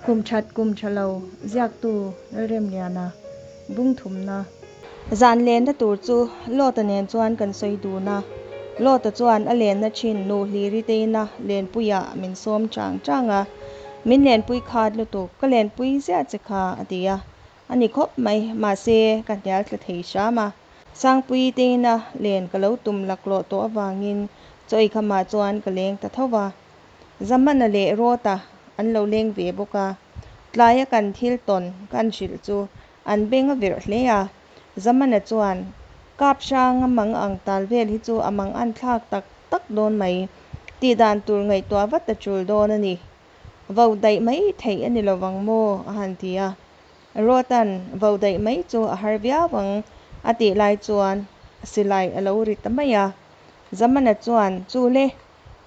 Kum that kum tha lo ziaktu Lalremliana bung thumna. Zan lenna tur chu Lawta nen chuan kan sawi dun a, Lawta chuan a lenna thin nu Hliri te ina lenpuiah min sawm chang chang a, Min lenpui khat lutuk, ka lenpui ziah che kha a ti a, a ni khawp mai, mahse ka hnial tla thei hram a. Sangpuii te ina len ka lo tum laklawh tawh avangin chaw eikhamah chuan ka leng ta tho va. Zamana leh Rawta an lo leng ve bawk a, tlaia kan thil tawn kan hrilh chu an beng a virh hle a. Zamana chuan, Kap hranga mang ang tal vel hi chu a mang an thlak tak tak dawn mai, tih dan tur ngaihtuah vat a tul dawn a ni. Vo daih mai theih a ni lovang maw? a han ti a. Rawtan vo daih mai chu a har viau ang a tih lai chuan silai a lo ri ta mai a. Zamana chuan, Chu le,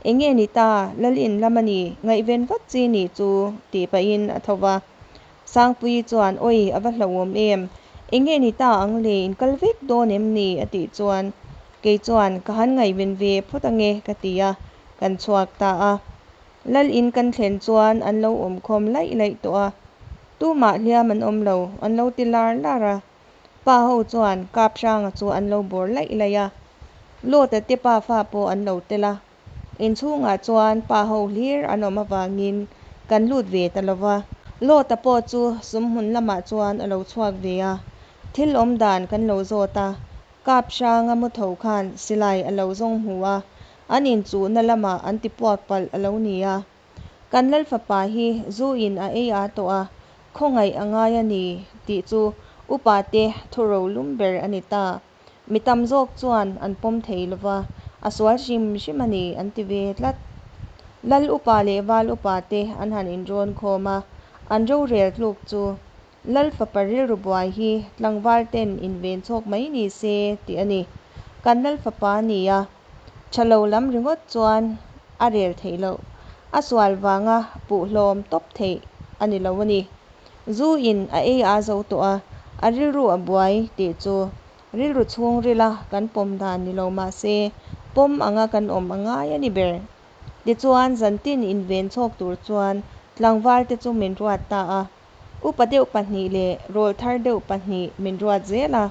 eng nge ni ta, Lalin lam a ni, ngaihven vat chi nih chu tih pahin a tho va. Sangpuii chuan, Awi, a va hlauhawm em, eng nge ni ta ang le, in kal vek dawn em ni? a tih chuan, Kei chuan ka han ngaihven ve phawt ange ka ti a, kan chhuak ta a. Lal in kan thlen chuan an lo awm khawm laih laih tawh a, tumah hliam an awm lo, an lo ti lar lar a. Pa ho chuan Kaphranga chu an lo bawr laih laih a, Lawta te pafa pawh an lo tel a. Inchhungah chuan pa ho hlir an awm avangin kan lut ve ta lo va. Lawta pawh chu sumhmun lamah chuan a lo chhuak ve a, thil awm dan kan lo zawt a, Kaphranga mu tho khan silai a lo zawng hmu a, An inchuhna lamah an ti puak palh a lo ni a. Kan Lal fapa hi zu in a ei a tawh a, khawngaih a ngai a ni tih chu upa te thuro lum ber a ni ta. Mi tam zawk chuan an pawm thei lo va, a sual hrim hrim a ni an ti ve tlat. Lal upa leh val upa te an han inrawn khawm a, an rorel tluk chu Lal fapa rilru buai hi tlangval ten inven chhawk mai ni se tih a ni. Kan Lal fapa a ni a, tha lo lam ringawt chuan a rel theih loh. A sual vanga puh hlawm tawp theih a ni lo a ni. Zu in a ei a zo tawh a, a rilru a buai tih chu rilru chhungrila kan pawm dan ni lo mah se pawm anga kan awm a ngai a ni ber. Tichuan zantin inven chhawk tur chuan tlangvalte chu min ruat ta a. Upa deuh pahnih leh rawlthar deuh pahnih min ruat zel a.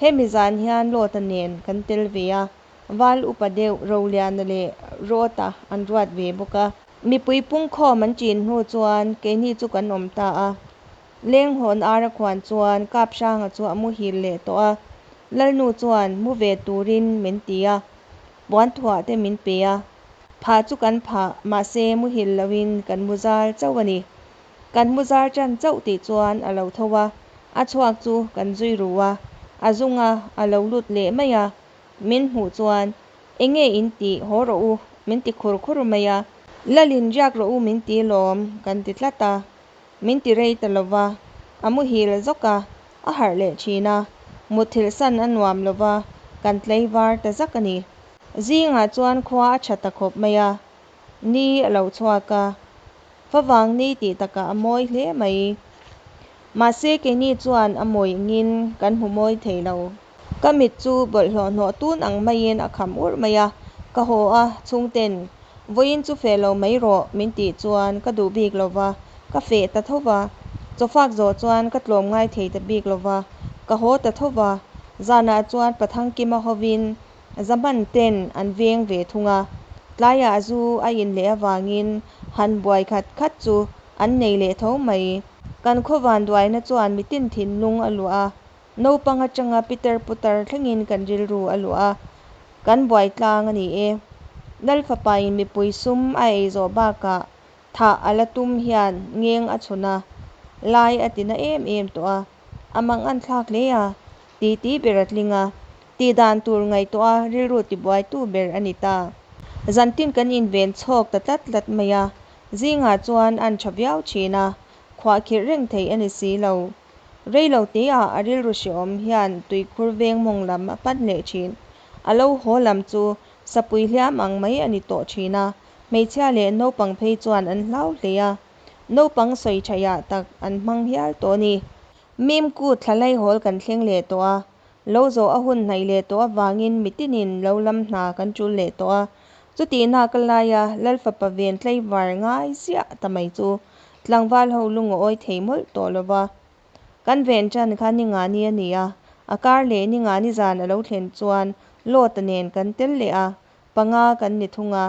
Hemi zan hian Lawta nen kan tel ve a, Val upa deuh Roliana leh Rawta an ruat ve bawk a. Mipui pungkhawm an chin hnu chuan keini chu kan awm ta a. Lenghawn ar a khuan chuan Kaphranga chu a muhil leh tawh a, Lalnu chuan mu ve turin min ti a, puanthuah te min pe a. Phah chu kan phah, mahse muhil loin kan mu zal chauh a ni. Kan mu zar ṭan chauh tih chuan a lo tho a, a chhuak chu kan zui ru a, a zung a, a lo lut leh mai a, min hmuh chuan, Eng nge in tih, haw rawh u, min ti khur khur mai a. Lalin riak rawh u min ti lawm, kan ti tlat a, min ti rei ta lo va, a muhil zawk a, a harh leh ṭhin a, mutthilh san a nuam lo va, kan tlaivar ta zak a ni. Zingah chuan khua a ṭha ta khawp mai a, ni a lo chhuak a, Favang ni tih takah a mawi hle mai. Mahse keini chuan a mawi engin kan hmu mawi thei lo. Ka mit chu bawlhhlawh hnawh tun ang maiin a kham urh mai a, ka haw a, chhungten vawiin chu feh lo mai rawh min tih chuan ka duh bik lo va, ka feh ta tho va. Chawfak zawh chuan ka tlawm ngai thei ta bik lo va, ka haw ta tho va. Zanah chuan Pathangkima hovin Zaman ten an veng ve thung a, tlaiah zu a in leh avangin han buai khat khat chu an nei leh tho mai. Kan khawvan duaina chuan mitin thinlung a luah a, naupang atanga pitar putar thlengin kan rilru a luah a, kan buai tlang a ni e. Lal fapain mipui sum a ei zawh bakah thah a la tum hian ngeng a chhun a, lai a ti na em em tawh a, a mangan thlak hle a, titi ber a tling a, Tih dan tur ngaihtuah a rilru tibuaitu ber a ni ta. Zantin kan inven chhawk ta tlat tlat mai a, zingah chuan an tha viau thin a, khuahkhirh reng theih a ni si lo. Rei lo teah a rilru hrehawm hian tuikhur veng mawng lam a pan leh thin. A lo haw lam chu sapui hliam ang mai a ni tawh thin a, hmeichhia leh naupang phei chuan an hlau hle a, naupang sawi thaiah tak an hmang hial tawh a ni. Mimkut thla laihawl kan thleng leh tawh a, Lo zawh a hun hnaih leh tawh avangin mitinin lo lam hna kan tul leh tawh a. Chutihna ka laia Lal fapa ven tlaivar ngai ziah ta mai chu. Tlangval ho lung a awi thei mawlh tawh lo va. Kan ven ṭan kha ni nga ni a ni a, a kar leh ni nga ni zan a lo thlen chuan Lawta nen kan tel leh a, panga kan ni thung a.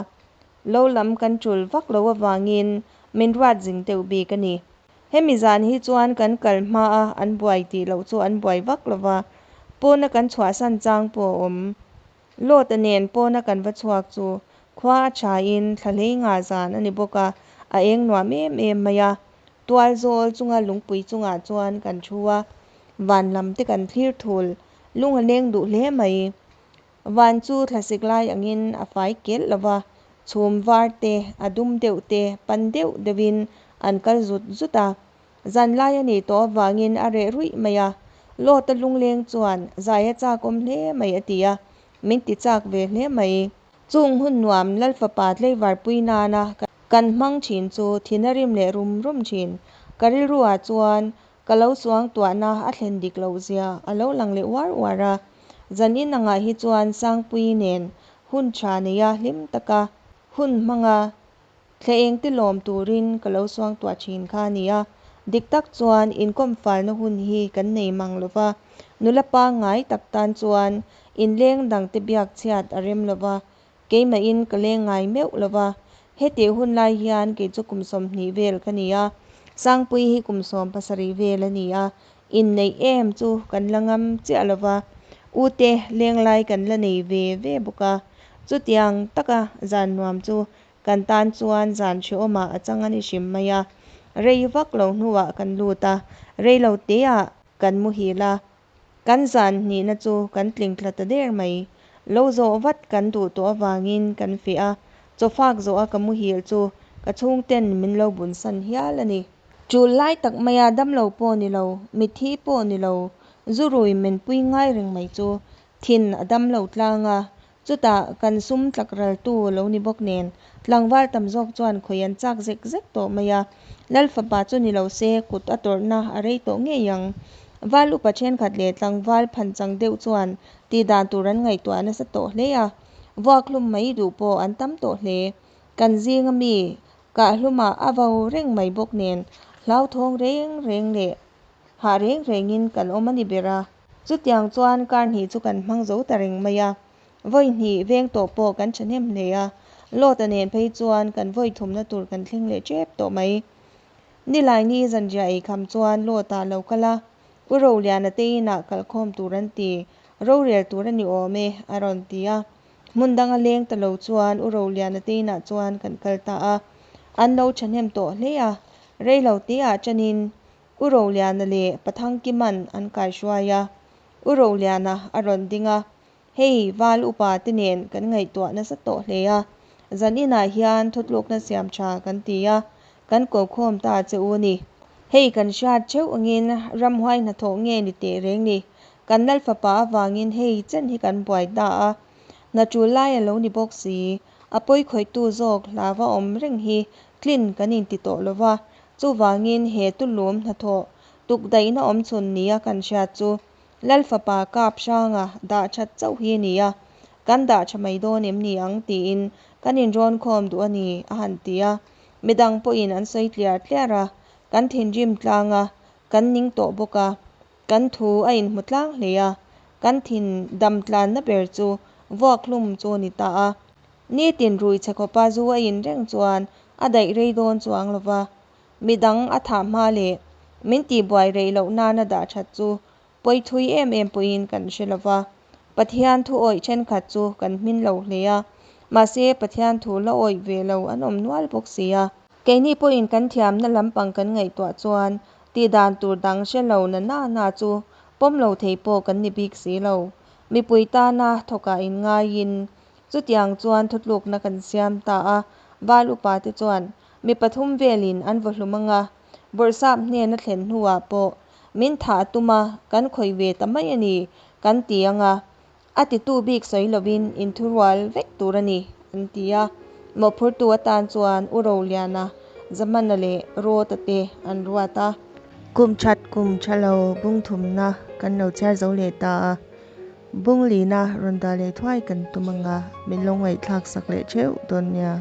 Lo lam kan ṭul vak lo avangin min ruat zing deuh bik a ni. Hemi zan hi chuan kan kal hma a an buai tih loh chu an buai vak lo va, pawna kan chhuahsan chang pawh a awm. Lawta nen pawna kan va chhuak chu khua a thain thla hlei nga zan a ni bawk a, a eng nuam em em mai a. Tual zawl chunga lungpui chungah chuan kan thu a, van lam te kan thlir thul, lung a leng duh hle mai. Van chu thlasik lai angin a fai kelh lo va, chhum var te, a dum deuh te, pan deuh deuhin an kal zut zut a. Zanlai a nih tawh avangin a reh ruih mai a, Lawta lungleng chuan zai a chakawm hle mai a ti a, min ti chak ve hle mai. Chung hun nuam Lalfapa tleivarpui nana kan hmang thin chu thin a rim leh rum rum thin. Ka rilruah chuan ka lo suangtuahna a thlen dik loh zia a lo lang leh uar uar a. Zanin angah hi chuan Sangpuii nen hun tha neia hlim taka hun hmanga Thla engte lawm turin ka lo suangtuah thin kha a nia. Dik tak chuan inkawm falna hun hi kan nei mang lo va, nula pangngai tak tan chuan inleng dangte biak chhiat a rem lo va, keimahin ka leng ngai meuh lo va. Hetih hun lai hian kei chu kum 20 vel ka ni a, Sangpuii hi kum 17 vel a ni a, inneih em chu kan la ngam chiah lo va, ute lenglai kan la nei ve ve bawk a, chutiang taka zan nuam chu Kan tan chuan zan hrehawmah a chang a ni hrim mai a, rei vak lo hnuah kan lut a, rei lo teah kan muhil a, kan zan hnihna chu kan tling tla ta der mai. Lo zawh vat kan duh tawh avangin kan feh a, chawfak zawha ka muhil chu ka chhungten min lo bunsan hial a ni. Tul lai tak maia damlo pawh ni lo, mitthi pawh ni lo, zu rui menpui ngai reng mai chu thin a damlo tlang a, Chutah kan sum tlak raltu lo ni bawk nen, tlangval tam zawk chuan khawi an chak zek zek tawh mai a. Lal fapa chu ni lo se kut a tawrhna a rei tawh ngei ang. Val upa thenkhat leh tlangval phanchang deuh chuan tih dan tur an ngaihtuah nasa tawh hle a. Vuakhlum mai duh pawh an tam tawh hle. Kan zinga mi kahhlumah a vo reng mai bawk nen hlauthawng reng reng leh hah reng rengin kan awm a ni ber a. Chutiang chuan kar hnih chu kan hmang zo ta reng mai a, vawi hnih veng tawh pawh kan thahnem hle a, Lawta nen phei chuan kan vawi thumna tur kan thleng leh tep tawh mai. Nilaini zanriah ei kham chuan Lawta lo kal a, U Roliana te inah kalkhawm tur an ti, rorel tur a ni awm e a rawn ti a. Hmun danga leng ta lo chuan U Roliana te inah chuan kan kal ta a, an lo thahnem tawh hle a, rei lo teah tanin U Roliana leh Pathangkima'n an kaihruai a, U Roliana a rawn ding a, Hei, Val upa te nen kan ngaihtuah nasa tawh hle a, zaninah hian thutlukna siam tha kan ti a, kan kokhawm ta che u ni. Hei kan hriat theuh angin ramhuai hnathawh nge ni teh reng ni, kan Lal fapa avangin hei chen hi kan buai ta a, hna tul lai a lo ni bawk si, a pawikhawihtu zawk hlava awm reng hi tlin kan inti tawh lo va, Chuvangin he tulum hnathawh tukdaihna awmchhun nia kan hriat chu Lal fapa kap hranga dah that chauh hi a ni a, kan dah tha mai dawn em ni ang tiin kan inrawn khawm duh a ni a han ti a. Midang pawhin an sawi tliar tliar a, kan thinrim tlang a, kan ning tawh bawk a, kan thu a inhmu tlang hle a, kan thin dam tlanna ber chu vuakhlum chu a ni ta a. Nitin rui chhe khawpa zu a in reng chuan a daih rei dawn chuang lo va, midang a thah hma leh min tihbuai rei loh nana dah that chu pawi thui em em pawhin kan hre lo va. Pathian thu awih thenkhat chu kan hmin lo hle a, mahse Pathian thu la awih ve lo an awm nual bawk si a. Keini pawhin kan thiamna lampang kan ngaihtuah chuan tih dan tur dang hre lo na na na chu pawm lo thei pawh kan ni bik si lo. Mipui tana thawkah inngaiin Chutiang chuan thutlukna kan siam ta a, Val upa te chuan mi pathum velin an vaw hlum anga, Bawrhsap hnena thlen hnuah pawh min thah a tum a, kan khawih ve ta mai a ni kan ti anga, a titu bik sawi lovin inthurual vek tur a ni an ti a. Mawhphurtu atan chuan U Roliana, Zamana leh Rawta te an ruat a. Kum that kum tha lo bung thumna kan lo chhiar zo leh ta a. Bunglina rawn dah leh thuai kan tum anga min lo ngaihthlak sak leh theuh dawn nia.